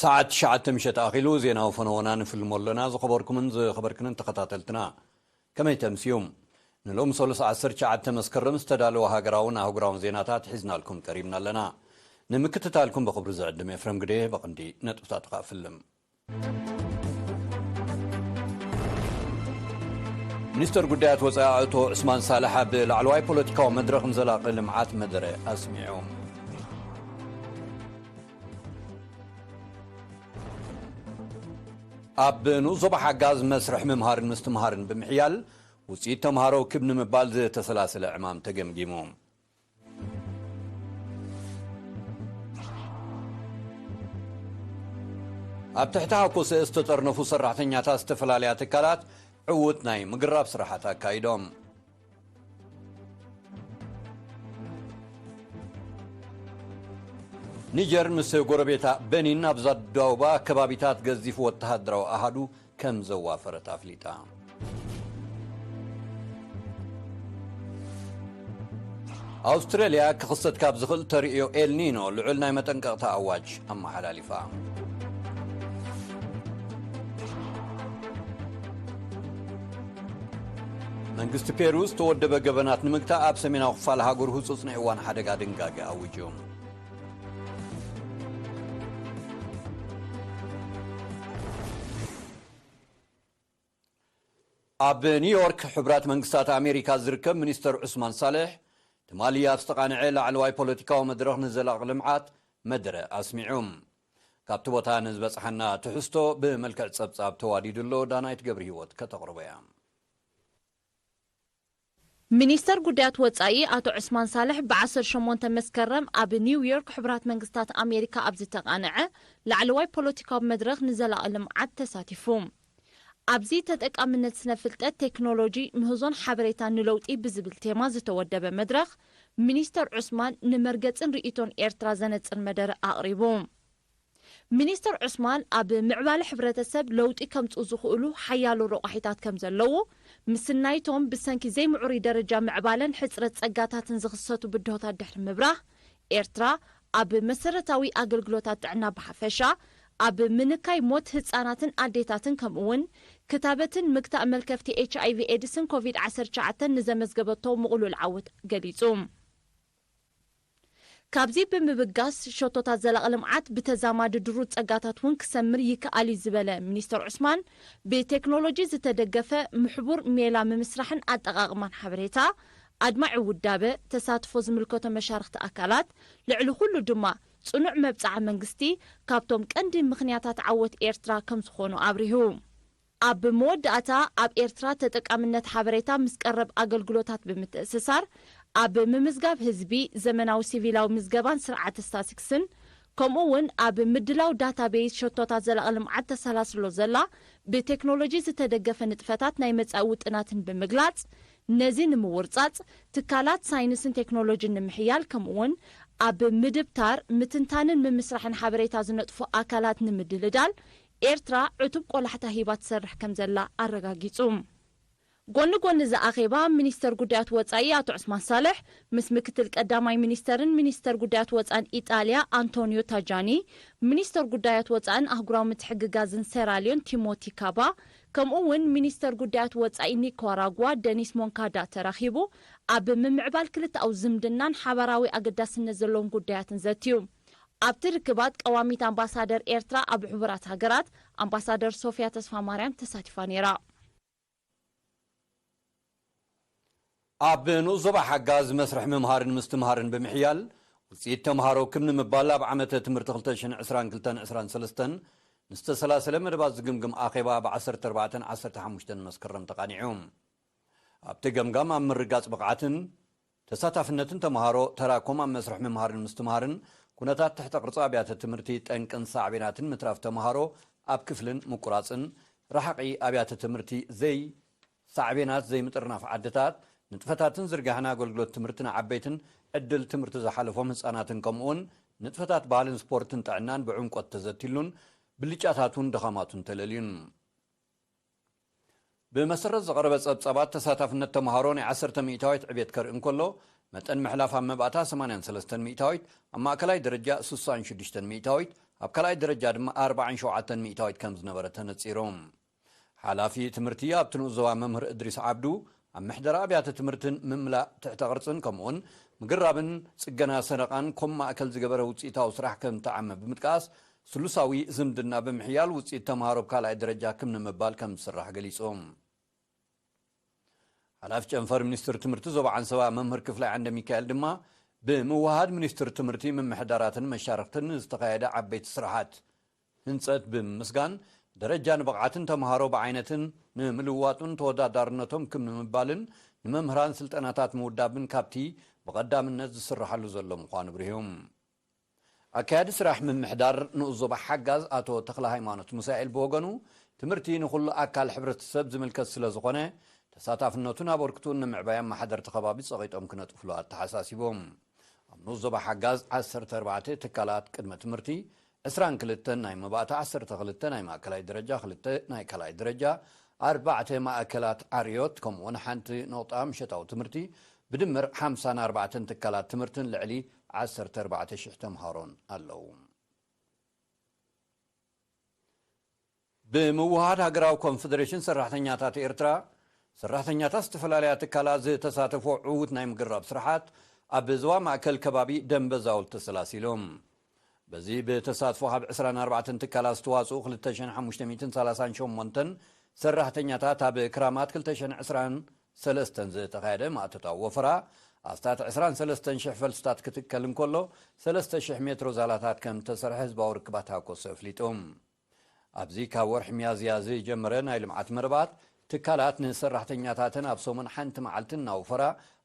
ሰዓት ትሽዓተ ምሸት ኣኺሉ ዜናዊ ፈነወና ንፍልሞ ኣለና። ዝኸበርኩምን ዝኸበርክንን ተኸታተልትና፣ ከመይ ተምስዩም? ንሎም ሰሉስ ዓሰርተ ትሽዓተ መስከረም ዝተዳለወ ሃገራውን ኣህጉራውን ዜናታት ሒዝናልኩም ቀሪብና ኣለና። ንምክትታልኩም ብኽብሪ ዝዕድም ኤፍረም ግዴ። በቕንዲ ነጥብታት ኸኣ ፍልም። ሚኒስተር ጉዳያት ወጻኢ ኣቶ ዑስማን ሳልሕ ኣብ ላዕለዋይ ፖለቲካዊ መድረኽ ንዘላቒ ልምዓት መደረ ኣስሚዑ። ኣብ ንኡስ ዞባ ሓጋዝ መስርሕ ምምሃርን ምስትምሃርን ብምሕያል ውፅኢት ተምሃሮ ክብ ንምባል ዝተሰላሰለ ዕማም ተገምጊሙ። ኣብ ትሕቲ ሃኮሰ ዝተጠርነፉ ሰራሕተኛታት ዝተፈላለያ ትካላት ዕውት ናይ ምግራብ ስራሓት ኣካይዶም። ኒጀር ምስ ጎረቤታ በኒን ኣብ ዘዳውባ ከባቢታት ገዚፍ ወተሃደራዊ ኣሃዱ ከም ዘዋፈረት ኣፍሊጣ። ኣውስትራልያ ክኽሰት ካብ ዝኽእል ተርእዮ ኤልኒኖ ልዑል ናይ መጠንቀቕታ ኣዋጅ ኣመሓላሊፋ። መንግስቲ ፔሩ ዝተወደበ ገበናት ንምግታእ ኣብ ሰሜናዊ ክፋል ሃገሩ ህጹጽ ናይ እዋን ሓደጋ ድንጋገ ኣዊጁ። ኣብ ኒውዮርክ ሕቡራት መንግስታት ኣሜሪካ ዝርከብ ሚኒስተር ዑስማን ሳልሕ ትማሊ ኣብ ዝተቓንዐ ላዕለዋይ ፖለቲካዊ መድረኽ ንዘላቒ ልምዓት መደረ ኣስሚዑ። ካብቲ ቦታ ንዝበጽሓና ትሕዝቶ ብመልክዕ ጸብጻብ ተዋዲዱ ኣሎ። ዳናይት ገብረ ህይወት ከተቕርቦ እያ። ሚኒስተር ጉዳያት ወጻኢ ኣቶ ዑስማን ሳልሕ ብ ዓሰርተ ሸሞንተ መስከረም ኣብ ኒውዮርክ ሕቡራት መንግስታት ኣሜሪካ ኣብ ዝተቓንዐ ላዕለዋይ ፖለቲካዊ መድረኽ ንዘላቒ ልምዓት ተሳቲፉ። ኣብዚ ተጠቃምነት ስነ ፍልጠት፣ ቴክኖሎጂ፣ ምህዞን ሓበሬታን ንለውጢ ብዝብል ቴማ ዝተወደበ መድረኽ ሚኒስተር ዑስማን ንመርገጽን ርእይቶን ኤርትራ ዘነጽር መደረ ኣቕሪቡ። ሚኒስተር ዑስማን ኣብ ምዕባለ ሕብረተሰብ ለውጢ ከምጽኡ ዝኽእሉ ሓያሎ ረቋሒታት ከም ዘለዉ፣ ምስናይቶም ብሰንኪ ዘይምዕሩይ ደረጃ ምዕባለን ሕጽረት ጸጋታትን ዝኽሰቱ ብድሆታት ድሕሪ ምብራህ፣ ኤርትራ ኣብ መሰረታዊ ኣገልግሎታት ጥዕና ብሓፈሻ፣ ኣብ ምንካይ ሞት ህጻናትን ኣዴታትን ከምኡውን ክታበትን ምግታእ መልከፍቲ ኤች ኣይ ቪ ኤድስን ኮቪድ ዓሰርተ ትሽዓተ ንዘመዝገበቶ ምቕሉል ዓወት ገሊጹ። ካብዚ ብምብጋስ ሸቶታት ዘላቒ ልምዓት ብተዛማዲ ድሩት ጸጋታት እውን ክሰምር ይከኣል እዩ ዝበለ ሚኒስተር ዑስማን፣ ብቴክኖሎጂ ዝተደገፈ ምሕቡር ሜላ ምምስራሕን ኣጠቓቕማን ሓበሬታ፣ ኣድማዒ ውዳበ፣ ተሳትፎ ዝምልከቶ መሻርኽቲ ኣካላት፣ ልዕሊ ኩሉ ድማ ጽኑዕ መብጽዓ መንግስቲ ካብቶም ቀንዲ ምኽንያታት ዓወት ኤርትራ ከም ዝኾኑ ኣብሪሁ። ኣብ መወዳእታ ኣብ ኤርትራ ተጠቃምነት ሓበሬታ ምስ ቀረብ ኣገልግሎታት ብምትእስሳር ኣብ ምምዝጋብ ህዝቢ፣ ዘመናዊ ሲቪላዊ ምዝገባን ስርዓተ ስታስቲክስን ከምኡ እውን ኣብ ምድላው ዳታቤይስ ሸቶታት ዘላቒ ልምዓት ተሰላስሎ ዘላ ብቴክኖሎጂ ዝተደገፈ ንጥፈታት ናይ መጻኢ ውጥናትን ብምግላጽ፣ ነዚ ንምውርጻጽ ትካላት ሳይንስን ቴክኖሎጂን ንምሕያል ከምኡ እውን ኣብ ምድብታር፣ ምትንታንን ምምስራሕን ሓበሬታ ዝነጥፉ ኣካላት ንምድልዳል ኤርትራ ዕቱብ ቆላሕታ ሂባ ትሰርሕ ከም ዘላ ኣረጋጊጹ። ጎኒ ጎኒ እዚ ኣኼባ ሚኒስተር ጉዳያት ወጻኢ ኣቶ ዑስማን ሳልሕ ምስ ምክትል ቀዳማይ ሚኒስተርን ሚኒስተር ጉዳያት ወጻን ኢጣልያ ኣንቶኒዮ ታጃኒ፣ ሚኒስተር ጉዳያት ወጻእን ኣህጉራዊ ምትሕግጋዝን ሴራልዮን ቲሞቲ ካባ፣ ከምኡ እውን ሚኒስተር ጉዳያት ወጻኢ ኒካራጓ ደኒስ ሞንካዳ ተራኺቡ ኣብ ምምዕባል ክልተኣዊ ዝምድናን ሓባራዊ ኣገዳስነት ዘለዎም ጉዳያትን ዘትዩ። ኣብቲ ርክባት ቀዋሚት ኣምባሳደር ኤርትራ ኣብ ሕቡራት ሃገራት ኣምባሳደር ሶፍያ ተስፋማርያም ተሳቲፋ ነይራ። ኣብ ንኡስ ዞባ ሓጋዝ መስርሕ ምምሃርን ምስትምሃርን ብምሕያል ውፅኢት ተምሃሮ ክብ ንምባል ኣብ ዓመተ ትምህርቲ ክልተ ሽሕን ዕስራን ክልተን ዕስራን ሰለስተን ንዝተሰላሰለ መደባት ዝግምግም ኣኼባ ብ ዓሰርተ ኣርባዕተን ዓሰርተ ሓሙሽተን መስከረም ተቓኒዑ። ኣብቲ ገምጋም ኣብ ምርጋፅ ብቕዓትን ተሳታፍነትን ተምሃሮ ተራኮም ኣብ መስርሕ ምምሃርን ምስትምሃርን ኩነታት ትሕተ ቅርፂ ኣብያተ ትምህርቲ ጠንቅን ሳዕቤናትን ምትራፍ ተምሃሮ ኣብ ክፍልን ምቁራፅን ረሓቒ ኣብያተ ትምህርቲ ዘይ ሳዕቤናት ዘይምጥርናፍ ዓድታት ንጥፈታትን ዝርጋሐን ኣገልግሎት ትምህርቲ ንዓበይትን ዕድል ትምህርቲ ዝሓለፎም ህፃናትን ከምኡውን ንጥፈታት ባህልን ስፖርትን ጥዕናን ብዕምቆት ተዘቲሉን ብልጫታት እውን ድኻማቱን ተለልዩን። ብመሰረት ዝቐረበ ጸብጻባት ተሳታፍነት ተምሃሮ ናይ ዓሰርተ ሚእታዊት ዕቤት ከርኢ እንከሎ መጠን ምሕላፍ ኣብ መባእታ ሰማንያን ሰለስተን ሚእታዊት ኣብ ማእከላይ ደረጃ ስሳን ሽዱሽተን ሚእታዊት ኣብ ካልኣይ ደረጃ ድማ ኣርባዓን ሸውዓተን ሚእታዊት ከም ዝነበረ ተነጺሩ። ሓላፊ ትምህርቲ ኣብቲ ንኡስ ዞባ መምህር እድሪስ ዓብዱ፣ ኣብ ምሕደራ ኣብያተ ትምህርትን ምምላእ ትሕተ ቅርጽን ከምኡውን ምግራብን ጽገና ሰረቓን ኮም ማእከል ዝገበረ ውጽኢታዊ ስራሕ ከም ተዓመ ብምጥቃስ፣ ስሉሳዊ ዝምድና ብምሕያል ውጽኢት ተምሃሮ ኣብ ካልኣይ ደረጃ ክም ንምባል ከም ዝስራሕ ገሊጹ። ሓላፊ ጨንፈር ሚኒስትር ትምህርቲ ዞባ ዓንሰባ መምህር ክፍላይ ዓንደ ሚካኤል ድማ፣ ብምውሃድ ሚኒስትር ትምህርቲ ምምሕዳራትን መሻርክትን ዝተኻየደ ዓበይቲ ስራሓት ህንጸት ብምምስጋን፣ ደረጃን ብቕዓትን ተምሃሮ ብዓይነትን ንምልዋጡን ተወዳዳርነቶም ክም ንምባልን ንመምህራን ስልጠናታት ምውዳብን ካብቲ ብቐዳምነት ዝስራሓሉ ዘሎ ምዃኑ ኣብሪሁ። ኣካያዲ ስራሕ ምምሕዳር ንኡስ ዞባ ሓጋዝ ኣቶ ተኽለ ሃይማኖት ሙሳኤል ብወገኑ፣ ትምህርቲ ንኹሉ ኣካል ሕብረተሰብ ዝምልከት ስለ ዝኾነ፣ ተሳታፍነቱን ኣበርክትኡን ንምዕባይ ኣመሓደርቲ ከባቢ ጸቒጦም ክነጥፍሉ ኣተሓሳሲቦም። ኣብ ንኡስ ዞባ ሓጋዝ ዓሰርተ ኣርባዕተ ትካላት ቅድመ ትምህርቲ፣ ዕስራን ክልተን ናይ መባእታ፣ ዓሰርተ ክልተ ናይ ማእከላይ ደረጃ፣ ክልተ ናይ ካልኣይ ደረጃ፣ ኣርባዕተ ማእከላት ዓርዮት፣ ከምኡውን ሓንቲ ነቑጣ ምሸታዊ ትምህርቲ፣ ብድምር ሓምሳን ኣርባዕተን ትካላት ትምህርትን ልዕሊ ዓሰርተ ኣርባዕተ ሽሕ ተምሃሮን ኣለዉ። ብምውሃድ ሃገራዊ ኮንፈደሬሽን ሰራሕተኛታት ኤርትራ፣ ሰራሕተኛታት ዝተፈላለያ ትካላት ዝተሳተፎ ዕዉት ናይ ምግራብ ስራሓት ኣብ ዞባ ማእከል ከባቢ ደንበዛውል ተሰላሲሉ። በዚ ብተሳትፎ ካብ ዕስራን ኣርባዕተን ትካላት ዝተዋጽኡ ክልተ ሽሕን ሓሙሽተ ሚእትን ሰላሳን ሸሞንተን ሰራሕተኛታት ኣብ ክራማት ክልተ ሽሕን ዕስራን ሰለስተን ዝተኻየደ ማእቶታዊ ወፈራ፣ ኣስታት ዕስራን ሰለስተን ሽሕ ፈልስታት ክትከል እንከሎ፣ ሰለስተ ሽሕ ሜትሮ ዛላታት ከም እተሰርሐ ህዝባዊ ርክባት ሃኮሰ ኣፍሊጡ። ኣብዚ ካብ ወርሒ ሚያዝያ ዝጀመረ ናይ ልምዓት መደባት፣ ትካላት ንሰራሕተኛታተን ኣብ ሰሙን ሓንቲ መዓልቲ እናወፈራ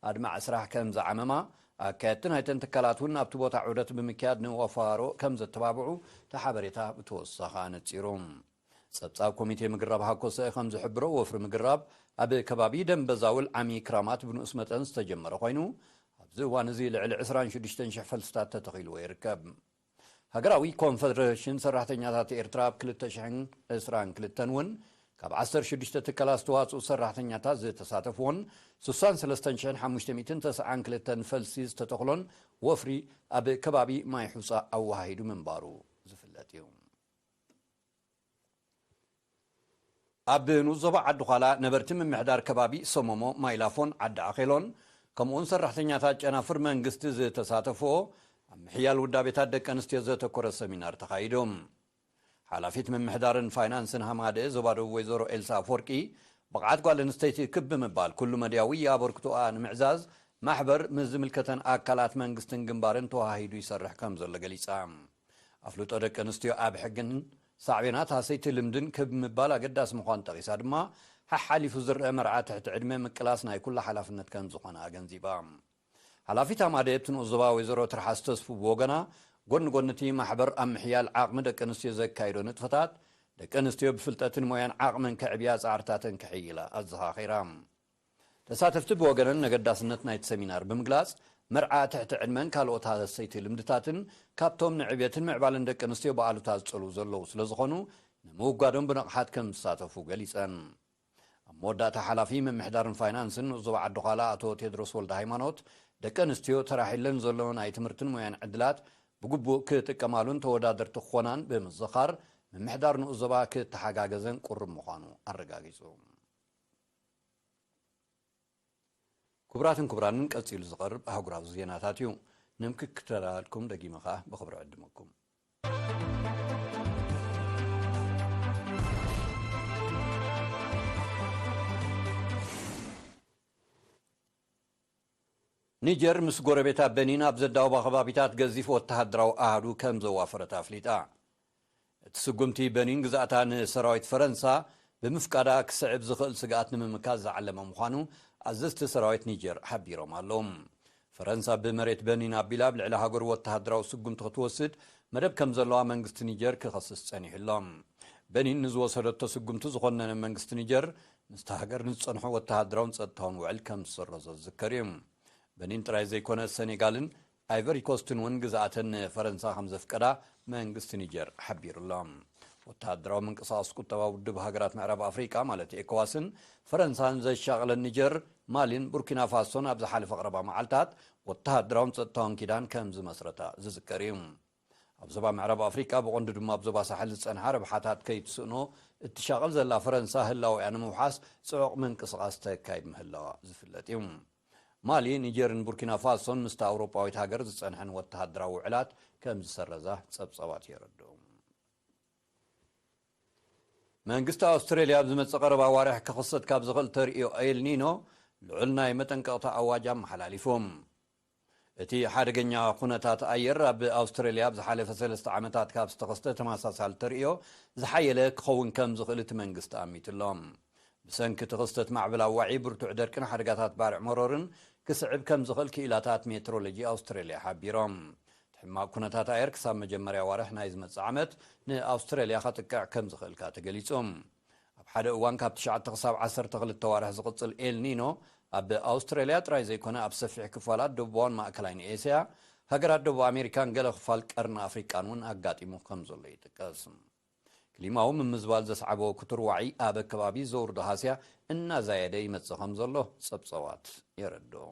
ኣድማዒ ስራሕ ከም ዝዓመማ፣ ኣካየድቲ ናይተን ትካላት እውን ናብቲ ቦታ ዑደት ብምክያድ ንወፋሮ ከም ዘተባብዑ እቲ ሓበሬታ ብተወሳኺ ኣነጺሩ። ጸብጻብ ኮሚቴ ምግራብ ሃኮሰ ከም ዝሕብሮ፣ ወፍሪ ምግራብ ኣብ ከባቢ ደንበዛውል ዓሚ ክራማት ብንኡስ መጠን ዝተጀመረ ኮይኑ፣ ኣብዚ እዋን እዚ ልዕሊ ዕስራን ሽዱሽተን ሽሕ ፈልስታት ተተኺልዎ ይርከብ። ሃገራዊ ኮንፈደሬሽን ሰራሕተኛታት ኤርትራ ኣብ ክልተ ሽሕን ዕስራን ክልተን እውን ካብ ዓሰርተ ሽዱሽተ ትካላት ዝተዋጽኡ ሰራሕተኛታት ዝተሳተፍዎን ስሳን ሰለስተን ሽሕን ሓሙሽተ ሚእትን ተስዓን ክልተን ፈልሲ ዝተተኽሎን ወፍሪ ኣብ ከባቢ ማይ ሑጻ ኣወሃሂዱ ምንባሩ ዝፍለጥ እዩ። ኣብ ንኡስ ዞባ ዓዲ ዃላ ነበርቲ ምምሕዳር ከባቢ ሰመሞ፣ ማይላፎን ዓዲ ዓኼሎን ከምኡውን ሰራሕተኛታት ጨናፍር መንግስቲ ዝተሳተፍዎ ኣብ ምሕያል ውዳቤታት ደቂ ኣንስትዮ ዘተኮረ ሰሚናር ተኻይዱ። ሓላፊት ምምሕዳርን ፋይናንስን ሃማደኤ ዞባ ደቡብ ወይዘሮ ኤልሳ ኣፈወርቂ፣ ብቕዓት ጓል ኣንስተይቲ ክብ ብምባል ኩሉ መድያዊ ኣበርክቶኣ ንምዕዛዝ ማሕበር ምስ ዝምልከተን ኣካላት መንግስትን ግንባርን ተዋሃሂዱ ይሰርሕ ከም ዘሎ ገሊጻ። ኣፍልጦ ደቂ ኣንስትዮ ኣብ ሕግን ሳዕቤናት ሃሰይቲ ልምድን ክብ ምባል ኣገዳሲ ምዃኑ ጠቒሳ ድማ፣ ሓሓሊፉ ዝረአ መርዓ ትሕቲ ዕድመ ምቅላስ ናይ ኩላ ሓላፍነት ከም ዝኾነ ኣገንዚባ። ሓላፊት ኣማደ ኣብቲ ንኡስ ዞባ ወይዘሮ ትርሓስ ተስፉ ብወገና፣ ጎኒ ጎኒ እቲ ማሕበር ኣብ ምሕያል ዓቕሚ ደቂ ኣንስትዮ ዘካይዶ ንጥፈታት፣ ደቂ ኣንስትዮ ብፍልጠትን ሞያን ዓቕመን ከዕብያ ጻዕርታተን ከሕይላ ኣዘኻኺራ። ተሳተፍቲ ብወገነን ነገዳስነት ናይቲ ሰሚናር ብምግላጽ፣ መርዓ ትሕቲ ዕድመን ካልኦት ሃሰይቲ ልምድታትን ካብቶም ንዕብየትን ምዕባለን ደቂ ኣንስትዮ ብኣሉታ ዝጸልዉ ዘለዉ ስለ ዝኾኑ፣ ንምውጋዶም ብንቕሓት ከም ዝሳተፉ ገሊጸን። ኣብ መወዳእታ፣ ሓላፊ ምምሕዳርን ፋይናንስን ንኡስ ዞባ ዓዲ ዃላ ኣቶ ቴድሮስ ወልደ ሃይማኖት፣ ደቂ ኣንስትዮ ተራሒለን ዘሎ ናይ ትምህርትን ሞያን ዕድላት ብግቡእ ክጥቀማሉን ተወዳደርቲ ክኾናን ብምዝኻር፣ ምምሕዳር ንኡስ ዞባ ክተሓጋገዘን ቁሩብ ምዃኑ ኣረጋጊጹ። ክቡራትን ክቡራንን፣ ቀጺሉ ዝቐርብ ኣህጉራዊ ዜናታት እዩ። ንምክትታልኩም ደጊመ ኸኣ ብኽብሪ ዕድመኩም። ኒጀር ምስ ጎረቤታ በኒን ኣብ ዘዳወባ ከባቢታት ገዚፍ ወተሃደራዊ ኣሃዱ ከም ዘዋፈረት ኣፍሊጣ። እቲ ስጉምቲ በኒን ግዛእታ ንሰራዊት ፈረንሳ ብምፍቃዳ ክስዕብ ዝኽእል ስግኣት ንምምካት ዝዓለመ ምዃኑ ኣዘዝቲ ሰራዊት ኒጀር ሓቢሮም ኣለዉ። ፈረንሳ ብመሬት በኒን ኣቢላ ኣብ ልዕሊ ሃገሩ ወተሃደራዊ ስጉምቲ ክትወስድ መደብ ከም ዘለዋ መንግስቲ ኒጀር ክኸስስ ጸኒሑ ኣሎ። በኒን ንዝወሰደቶ ስጉምቲ ዝኾነነ መንግስቲ ኒጀር ምስቲ ሃገር ንዝጸንሖ ወተሃደራውን ጸጥታውን ውዕል ከም ዝሰረዞ ዝዝከር እዩ። በኒን ጥራይ ዘይኮነ፣ ሰኔጋልን ኣይቨሪ ኮስትን እውን ግዝኣተን ንፈረንሳ ከም ዘፍቀዳ መንግስቲ ኒጀር ሓቢሩ ኣሎ። ወተሃደራዊ ምንቅስቓስ ቁጠባ ውድብ ሃገራት ምዕራብ ኣፍሪቃ ማለት ኤኮዋስን ፈረንሳን ዘሻቕለን ኒጀር፣ ማሊን ቡርኪና ፋሶን ኣብ ዝሓለፈ ቀረባ መዓልታት ወተሃደራውን ጸጥታውን ኪዳን ከም ዝመስረታ ዝዝከር እዩ። ኣብ ዞባ ምዕራብ ኣፍሪቃ፣ ብቐንዱ ድማ ኣብ ዞባ ሳሕል ዝጸንሓ ረብሓታት ከይትስእኖ እትሻቐል ዘላ ፈረንሳ፣ ህላወያ ንምውሓስ ጽዑቕ ምንቅስቓስ ተካይድ ምህላዋ ዝፍለጥ እዩ። ማሊ፣ ኒጀርን ቡርኪና ፋሶን ምስታ ኣውሮጳዊት ሃገር ዝጸንሐን ወተሃደራዊ ውዕላት ከም ዝሰረዛ ጸብጻባት የረድኡ። መንግስቲ ኣውስትሬልያ ኣብ ዝመጽእ ቀረባ ኣዋርሕ ክኽሰት ካብ ዝኽእል ተርእዮ ኤልኒኖ ልዑል ናይ መጠንቀቕታ ኣዋጅ ኣመሓላሊፉ። እቲ ሓደገኛ ኩነታት ኣየር ኣብ ኣውስትሬልያ ኣብ ዝሓለፈ ሰለስተ ዓመታት ካብ ዝተኸስተ ተመሳሳሊ ተርእዮ ዝሓየለ ክኸውን ከም ዝኽእል እቲ መንግስቲ ኣሚቱ ኣሎ። ብሰንኪ እቲ ክስተት ማዕበል ኣዋዒ፣ ብርቱዕ ደርቅን ሓደጋታት ባርዕ መሮርን ክስዕብ ከም ዝኽእል ክኢላታት ሜትሮሎጂ ኣውስትሬልያ ሓቢሮም። እቲ ሕማቕ ኩነታት ኣየር ክሳብ መጀመርያ ዋርሕ ናይ ዝመጽእ ዓመት ንኣውስትራልያ ከጥቅዕ ከም ዝኽእል ከኣ ተገሊጹ። ኣብ ሓደ እዋን ካብ ትሽዓተ ክሳብ ዓሰርተ ክልተ ዋርሕ ዝቕጽል ኤልኒኖ ኣብ ኣውስትራልያ ጥራይ ዘይኮነ ኣብ ሰፊሕ ክፋላት ደቡባውን ማእከላይን ኤስያ፣ ሃገራት ደቡብ ኣሜሪካን ገለ ክፋል ቀርኒ ኣፍሪቃን እውን ኣጋጢሙ ከም ዘሎ ይጥቀስ። ክሊማዊ ምምዝባል ዘስዓቦ ክቱር ዋዒ ኣብ ከባቢ ዘውርዶ ሃስያ እናዛየደ ይመጽእ ከም ዘሎ ጸብጸባት የረድኡ።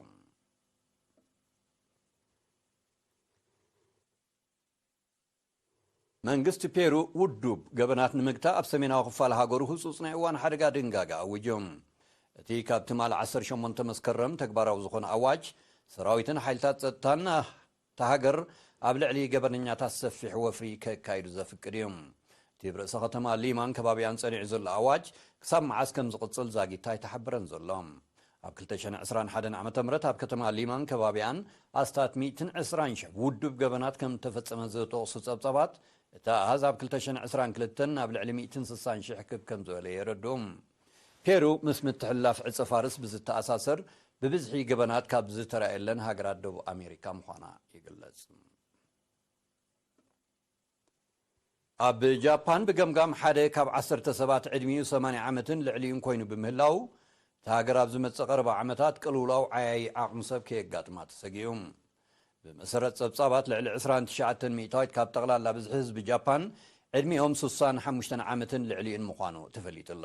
መንግስቲ ፔሩ ውዱብ ገበናት ንምግታእ ኣብ ሰሜናዊ ክፋል ሃገሩ ህጹጽ ናይ እዋን ሓደጋ ድንጋጋ ኣዊጁ። እቲ ካብ ትማል ዓሰርተ ሸሞንተ መስከረም ተግባራዊ ዝኾነ ኣዋጅ፣ ሰራዊትን ሓይልታት ጸጥታን እታ ሃገር ኣብ ልዕሊ ገበነኛታት ሰፊሕ ወፍሪ ከካይዱ ዘፍቅድ እዩ። እቲ ብርእሰ ከተማ ሊማን ከባቢኣን ጸኒዑ ዘሎ ኣዋጅ ክሳብ መዓስ ከም ዝቕጽል ዛጊት ኣይተሓበረን ዘሎ። ኣብ ክልተ ሽሕን ዕስራን ሓደን ዓመተ ምህረት ኣብ ከተማ ሊማን ከባቢኣን ኣስታት ሚእትን ዕስራን ሽሕ ውዱብ ገበናት ከም እተፈጸመ ዝጠቕሱ ጸብጻባት፣ እቲ ኣሃዝ ኣብ ክልተ ሽሕን ዕስራን ክልተን ናብ ልዕሊ ሚእትን ስሳን ሽሕ ክብ ከም ዝበለ የረድኡ። ፔሩ ምስ ምትሕልላፍ ዕጸ ፋርስ ብዝተኣሳሰር ብብዝሒ ገበናት ካብ ዝተራእየለን ሃገራት ደቡብ ኣሜሪካ ምዃና ይግለጽ። ኣብ ጃፓን ብገምጋም ሓደ ካብ ዓሰርተ ሰባት ዕድሚኡ ሰማንያ ዓመትን ልዕሊኡን ኮይኑ ብምህላው፣ እታ ሃገር ኣብ ዝመጽእ ቀረባ ዓመታት ቅልውላው ዓያዪ ዓቕሚ ሰብ ከየጋጥማ ተሰጊኡ። ብመሰረት ጸብጻባት፣ ልዕሊ ዕስራን ትሽዓተን ሚእታዊት ካብ ጠቕላላ ብዝሒ ህዝቢ ጃፓን ዕድሚኦም ስሳን ሓሙሽተን ዓመትን ልዕሊኡን ምዃኑ ተፈሊጡ ኣሎ።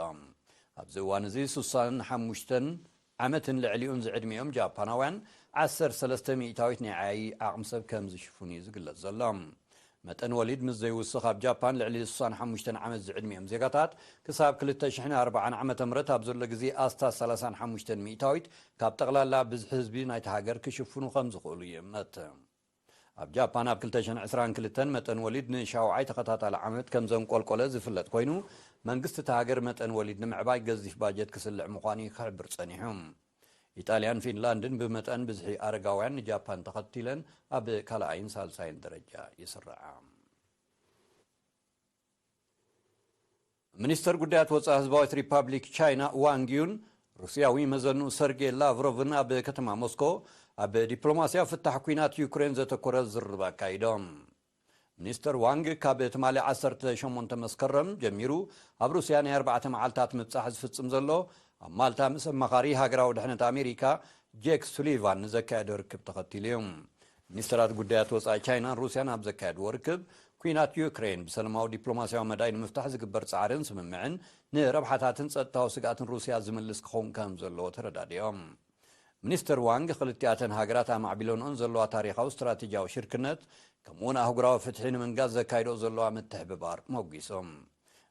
ኣብዚ እዋን እዚ ስሳን ሓሙሽተን ዓመትን ልዕሊኡን ዝዕድሚኦም ጃፓናውያን ዓሰርተ ሰለስተ ሚእታዊት ናይ ዓያዪ ዓቕሚ ሰብ ከም ዝሽፍኑ እዩ ዝግለጽ ዘሎ። መጠን ወሊድ ምስ ዘይውስኽ፣ ኣብ ጃፓን ልዕሊ ስሳን ሓሙሽተን ዓመት ዝዕድሚኦም ዜጋታት ክሳብ ክልተ ሽሕን ኣርባዓን ዓመተ ምህረት ኣብ ዘሎ ግዜ ኣስታት ሰላሳን ሓሙሽተን ሚእታዊት ካብ ጠቕላላ ብዝሒ ህዝቢ ናይቲ ሃገር ክሽፍኑ ከም ዝኽእሉ ይእመት። ኣብ ጃፓን ኣብ ክልተ ሽሕን ዕስራን ክልተን መጠን ወሊድ ንሻውዓይ ተኸታታሊ ዓመት ከም ዘንቆልቆለ ዝፍለጥ ኮይኑ፣ መንግስቲ እታ ሃገር መጠን ወሊድ ንምዕባይ ገዚፍ ባጀት ክስልዕ ምዃኑ ክሕብር ጸኒሑ። ኢጣልያን ፊንላንድን ብመጠን ብዝሒ ኣረጋውያን ንጃፓን ተኸቲለን ኣብ ካልኣይን ሳልሳይን ደረጃ ይስርዓ። ሚኒስተር ጉዳያት ወጻኢ ህዝባዊት ሪፓብሊክ ቻይና ዋንግ ዩን፣ ሩስያዊ መዘኑ ሰርጌ ላቭሮቭን ኣብ ከተማ ሞስኮ ኣብ ዲፕሎማስያዊ ፍታሕ ኲናት ዩክሬን ዘተኮረ ዝርርብ ኣካይዶም። ሚኒስተር ዋንግ ካብ ትማሊ ዓሰርተ ሸሞንተ መስከረም ጀሚሩ ኣብ ሩስያ ናይ ኣርባዕተ መዓልታት ምብጻሕ ዝፍጽም ዘሎ፣ ኣብ ማልታ ምስ ኣማኻሪ ሃገራዊ ድሕነት ኣሜሪካ ጄክ ሱሊቫን ንዘካየዶ ርክብ ተኸቲሉ እዩ። ሚኒስተራት ጉዳያት ወጻኢ ቻይናን ሩስያን ኣብ ዘካየድዎ ርክብ፣ ኲናት ዩክሬን ብሰላማዊ ዲፕሎማስያዊ መዳይ ንምፍታሕ ዝግበር ጻዕርን ስምምዕን ንረብሓታትን ጸጥታዊ ስግኣትን ሩስያ ዝምልስ ክኸውን ከም ዘለዎ ተረዳዲኦም። ሚኒስተር ዋንግ ክልቲኣተን ሃገራት ኣማዕቢለንኦን ዘለዋ ታሪኻዊ ስትራቴጂያዊ ሽርክነት፣ ከምኡውን ኣህጉራዊ ፍትሒ ንምንጋስ ዘካይድኦ ዘለዋ ምትሕብባር ሞጒሶም።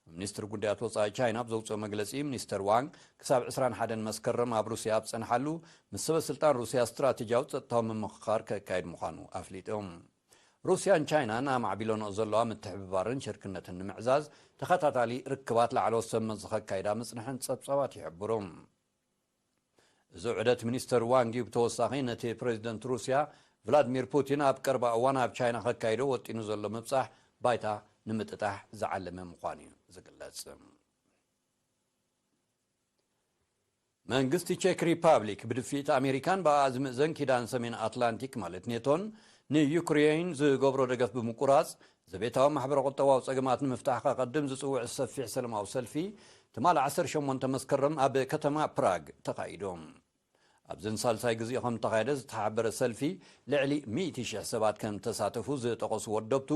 ሚኒስትሪ ጉዳያት ወጻኢ ቻይና ኣብ ዘውፅኦ መግለፂ፣ ሚኒስተር ዋንግ ክሳብ ዕስራን ሓደን መስከረም ኣብ ሩስያ ኣብ ዝፀንሓሉ፣ ምስ ሰበ ስልጣን ሩስያ ስትራቴጂያዊ ጸጥታዊ ምምኽኻር ከካይድ ምዃኑ ኣፍሊጡ። ሩስያን ቻይናን ኣማዕቢለንኦ ዘለዋ ምትሕብባርን ሽርክነትን ንምዕዛዝ ተኸታታሊ ርክባት ላዕለዎት ሰብ መዚ ከካይዳ ምጽንሐን ጸብጻባት ይሕብሩ። እዚ ዑደት ሚኒስተር ዋንግ ዩ ብተወሳኺ ነቲ ፕሬዚደንት ሩስያ ቭላድሚር ፑቲን ኣብ ቀረባ እዋን ኣብ ቻይና ከካይዶ ወጢኑ ዘሎ ምብጻሕ ባይታ ንምጥጣሕ ዝዓለመ ምዃኑ እዩ ዝግለጽ። መንግስቲ ቼክ ሪፓብሊክ ብድፊት ኣሜሪካን ብኣኣ ዝምእዘን ኪዳን ሰሜን ኣትላንቲክ ማለት ኔቶን ንዩክሬን ዝገብሮ ደገፍ ብምቁራጽ፣ ዘቤታዊ ማሕበረ ቁጠባዊ ጸገማት ንምፍታሕ ከቐድም ዝጽውዕ ሰፊሕ ሰላማዊ ሰልፊ ትማል ዓሰርተ ሸሞንተ መስከረም ኣብ ከተማ ፕራግ ተኻይዱ። ኣብዘን ሳልሳይ ግዜ ከም ተኻየደ ዝተሓበረ ሰልፊ ልዕሊ ሚእቲ ሽሕ ሰባት ከም ተሳተፉ ዝጠቐሱ ወደብቱ፣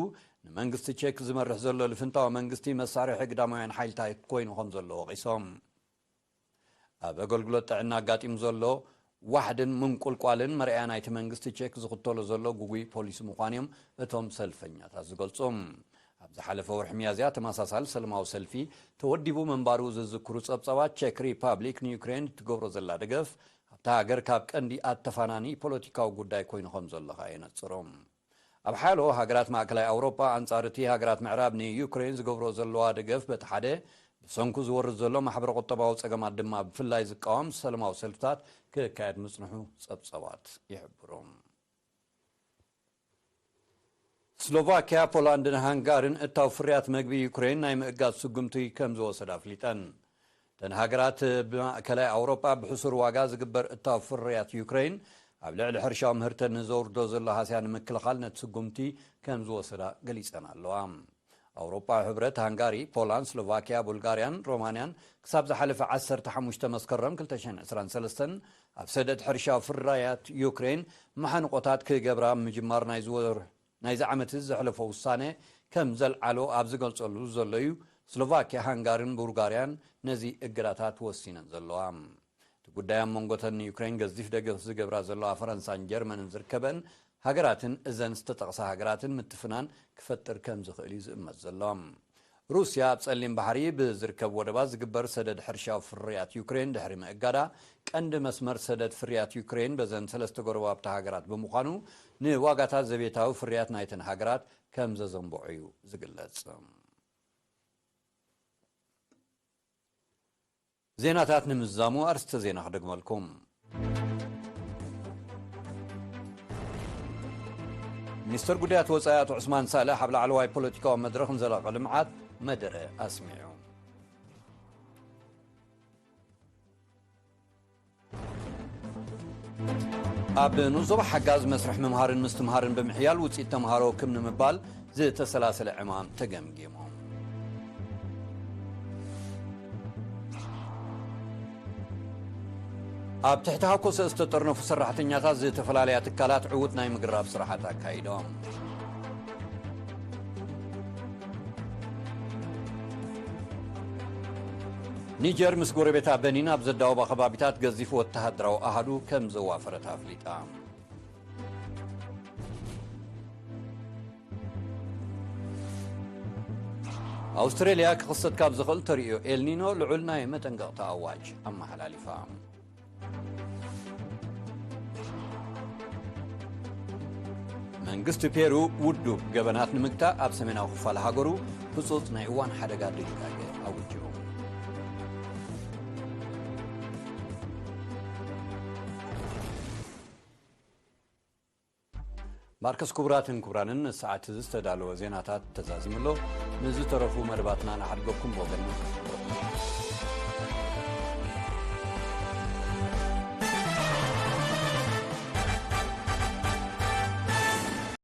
ንመንግስቲ ቼክ ዝመርሕ ዘሎ ልፍንታዊ መንግስቲ መሳርሒ ግዳማውያን ሓይልታት ኮይኑ ከም ዘሎ ወቒሶም። ኣብ ኣገልግሎት ጥዕና ኣጋጢሙ ዘሎ ዋሕድን ምንቁልቋልን መርኣያ ናይቲ መንግስቲ ቼክ ዝኽተሎ ዘሎ ግጉይ ፖሊሲ ምዃኑ እዮም እቶም ሰልፈኛታት ዝገልጹ። ኣብ ዝሓለፈ ወርሒ ሚያዝያ ተመሳሳሊ ሰላማዊ ሰልፊ ተወዲቡ ምንባሩ ዝዝክሩ ጸብጻባት፣ ቼክ ሪፓብሊክ ንዩክሬን እትገብሮ ዘላ ደገፍ ኣብታ ሃገር ካብ ቀንዲ ኣተፋናኒ ፖለቲካዊ ጉዳይ ኮይኑ ከም ዘሎ ከኣ የነጽሩ። ኣብ ሓያሎ ሃገራት ማእከላይ ኣውሮጳ ኣንጻር እቲ ሃገራት ምዕራብ ንዩክሬን ዝገብሮ ዘለዋ ደገፍ በቲ ሓደ፣ ብሰንኩ ዝወርድ ዘሎ ማሕበረ ቁጠባዊ ጸገማት ድማ ብፍላይ ዝቃወም ሰላማዊ ሰልፍታት ክካየድ ምጽንሑ ጸብጻባት ይሕብሩ። ስሎቫኪያ፣ ፖላንድን ሃንጋሪን እታው ፍርያት መግቢ ዩክሬን ናይ ምእጋድ ስጉምቲ ከም ዝወሰዳ ኣፍሊጠን። እተን ሃገራት ብማእከላይ ኣውሮጳ ብሕሱር ዋጋ ዝግበር እታው ፍርያት ዩክሬን ኣብ ልዕሊ ሕርሻዊ ምህርተን ንዘውርዶ ዘሎ ሃስያ ንምክልኻል ነቲ ስጉምቲ ከም ዝወሰዳ ገሊጸን ኣለዋ። ኣውሮጳዊ ሕብረት፣ ሃንጋሪ፣ ፖላንድ፣ ስሎቫኪያ፣ ቡልጋርያን ሮማንያን ክሳብ ዝሓለፈ ዓሰርተ ሓሙሽተ መስከረም ክልተ ሽሕን ዕስራን ሰለስተን ኣብ ሰደድ ሕርሻዊ ፍርያት ዩክሬን መሓንቆታት ክገብራ ምጅማር ናይ ዝወር ናይዚ ዓመት ዘሕለፎ ውሳነ ከም ዘልዓሎ ኣብ ዝገልጸሉ ዘሎ እዩ፣ ስሎቫኪያ፣ ሃንጋሪን ቡልጋርያን ነዚ እገዳታት ወሲነን ዘለዋ። እቲ ጉዳይ ኣብ መንጎተን ንዩክሬን ገዚፍ ደገፍ ዝገብራ ዘለዋ ፈረንሳን ጀርመንን ዝርከበን ሃገራትን፣ እዘን ዝተጠቕሳ ሃገራትን ምትፍናን ክፈጥር ከም ዝኽእል እዩ ዝእመት ዘሎ። ሩስያ ኣብ ጸሊም ባሕሪ ብዝርከብ ወደባት ዝግበር ሰደድ ሕርሻዊ ፍርያት ዩክሬን ድሕሪ ምእጋዳ፣ ቀንዲ መስመር ሰደድ ፍርያት ዩክሬን በዘን ሰለስተ ጎረባብቲ ሃገራት ብምዃኑ፣ ንዋጋታት ዘቤታዊ ፍርያት ናይተን ሃገራት ከም ዘዘንብዖ እዩ ዝግለጽ። ዜናታት ንምዝዛሙ ኣርስተ ዜና ክደግመልኩም። ሚኒስተር ጉዳያት ወጻኢ ኣቶ ዑስማን ሳልሕ ኣብ ላዕለዋይ ፖለቲካዊ መድረኽ ንዘላቒ ልምዓት መደረ ኣስሚዑ። ኣብ ንኡስ ዞባ ሓጋዝ መስርሕ ምምሃርን ምስትምሃርን ብምሕያል ውፅኢት ተምሃሮ ክም ንምባል ዝተሰላሰለ ዕማም ተገምጊሙ። ኣብ ትሕቲ ሃኮሰ ዝተጠርነፉ ሰራሕተኛታት ዝተፈላለያ ትካላት ዕዉት ናይ ምግራብ ስራሓት ኣካይዶም። ኒጀር ምስ ጎረቤታ በኒን ኣብ ዘዳወባ ከባቢታት ገዚፍ ወተሃደራዊ ኣሃዱ ከም ዘዋፈረት ኣፍሊጣ። ኣውስትሬልያ ክኽሰት ካብ ዝኽእል ተርእዮ ኤልኒኖ ልዑል ናይ መጠንቀቕታ ኣዋጅ ኣመሓላሊፋ። መንግስቲ ፔሩ ውዱብ ገበናት ንምግታእ ኣብ ሰሜናዊ ክፋል ሃገሩ ህጹጽ ናይ እዋን ሓደጋ ድንጋገ ኣዊጁ። ማርከስ፣ ክቡራትን ክቡራንን፣ ንሰዓት እዚ ዝተዳለወ ዜናታት ተዛዚሙ ኣሎ። ንዝተረፉ መደባትና ንሓድገኩም ብወገን